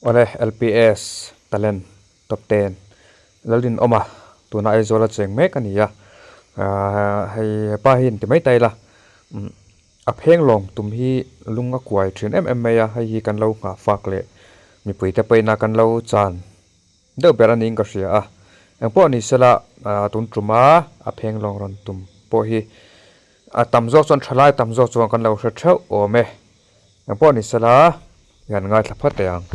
Awle LPS talent top ten Lalrinawma tuna Aizawl a cheng mek a ni a ahh hei hepa hi inti mai ta ila umm a pheng lawng tum hi lung a kuai thin em em mai a hei hi kan lo nghah fak leh mipui te pawhin a kan lo chan deuh ber a niin ka hria a engpawh ni sela ahh tun tuma a pheng lawng rawn tum pawh hi a tam zawk chuan thalai tam zawk chuan kan lo hre theuh awm e. Engpawh ni sela i han ngaithla phawt teh ang.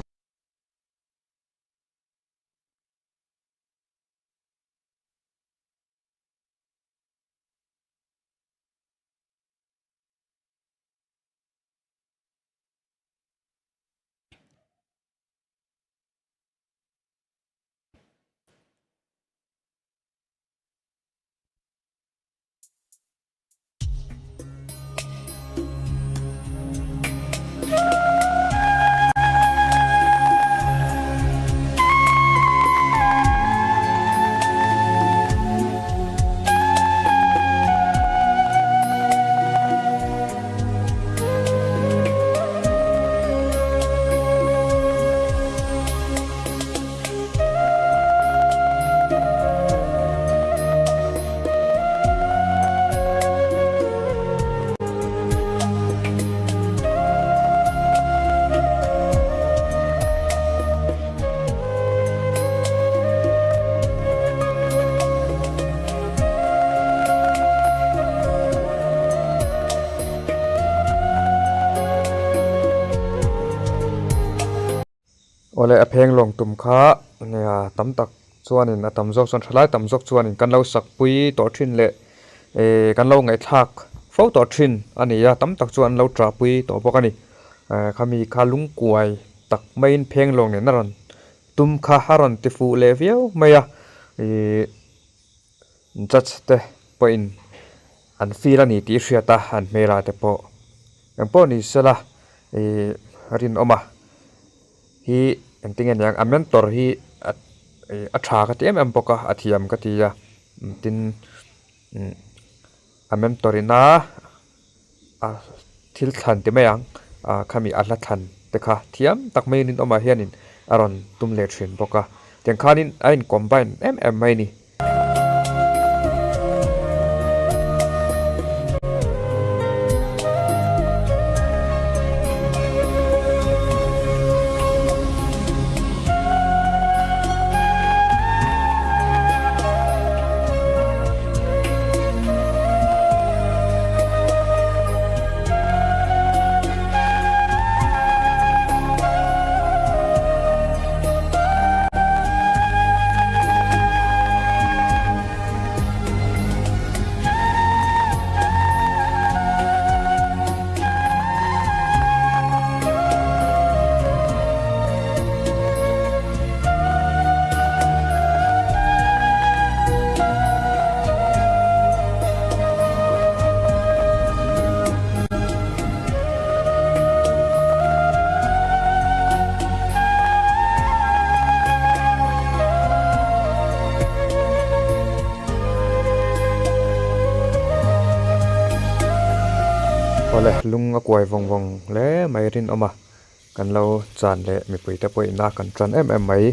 Awle a pheng lawng tum kha nia tam tak chuanin a tam zawk chuan thalai tam zawk chuanin kan lo sakpui tawh thin leh eh kan lo ngaihthlak fo tawh thin a ni a tam tak chuan an lo ṭahpui tawh bawk a ni eh khami kha lungkuai tak maiin pheng lawng nen a rawn tum kha a rawn ti fuh leh viau mai a ih judge te pawhin an feel a ni tih hriat a an hmel ah te pawh engpawh ni sela ih rinawm a. Hi engtin nge niang a mentor hi a ih a tha ka ti em em bawk a a thiam ka ti a tin umm a mentor ina a thil thlan ti mai ang ah khami a hla thlan te kha thiam tak mai in awmah hianin a rawn tum leh thin bawk a tiang khanin a in combine em em mai a ni. Awle lung a kuai vawng vawng hle mai rinawm a kan lo chan leh mipui te pawhin a kan tan em em mai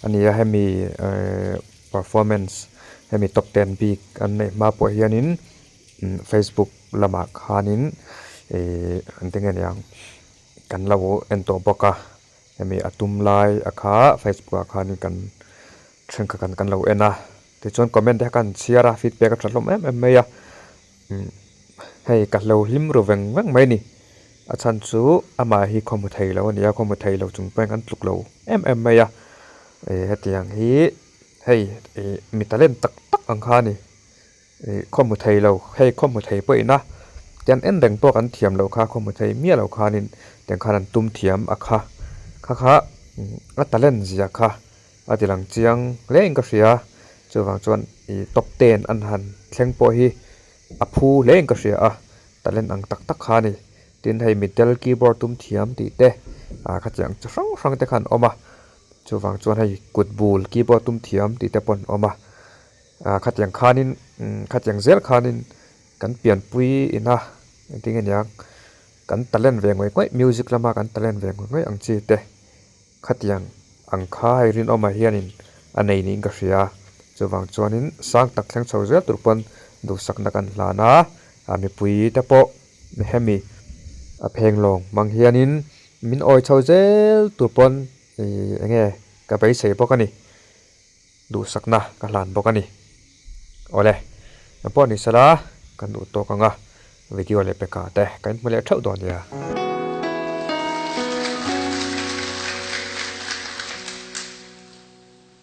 a ni a hemi ehh performance hemi top ten bik an neih hma pawh hianin facebook lamah khanin ihh engtin nge niang kan lo en tawh bawk a hemi a tum lai a kha facebook ah khanin kan thenkhat khan kan lo en a tichuan comment te kha kan chhiar a feedback a tha hlawm em em mai a hei ka hlo hlim ru veng veng mai a ni a chhan chu amah hi khawhmu thei lo a ni a khawhmu thei lo chung pawhin kan tluk lo em em mai a ih hetiang hi hei ih mi talent tak tak ang kha a ni. Ih khaw hmu thei lo, hei khaw hmu thei pawh ina tiang en reng pawh kan thiam loh kha khaw hmu thei miah loh khanin tiang khan an tum thiam a kha kha kha a talent zia kha a ti lang chiang hle in ka hria chuvang chuan ih top ten an han thleng pawh hi a phu hle in ka hria a talent ang tak tak kha a ni tin hei middle keyboard tum thiam tih te ah khatiang chi hrang hrang te kha an awm a chuvang chuan hei kut bul keyboard tum thiam tih te pawh an awm a. Ah khatiang khanin umm khatiang zel khanin kan pianpui ina engtin nge niang kan talent ve ngawih ngawih music lama kan talent ve ngawih ngawih ang chi te. Khatiang ang kha hei Rinawma hianin a nei niin ka hria. Chuvang chuanin sang tak thleng chho zel tur pawn duhsakna kan hlan a, a mipui te pawh hemi a phenglawng hmang hianin min awi chho zel tur pawn ih eng nge ka beisei bawk a ni. Duhsakna ka hlan bawk a ni. Awle, engpawh ni sela kan duh tawk ang a, video leh peka te kan hmu leh theuh dawn nia.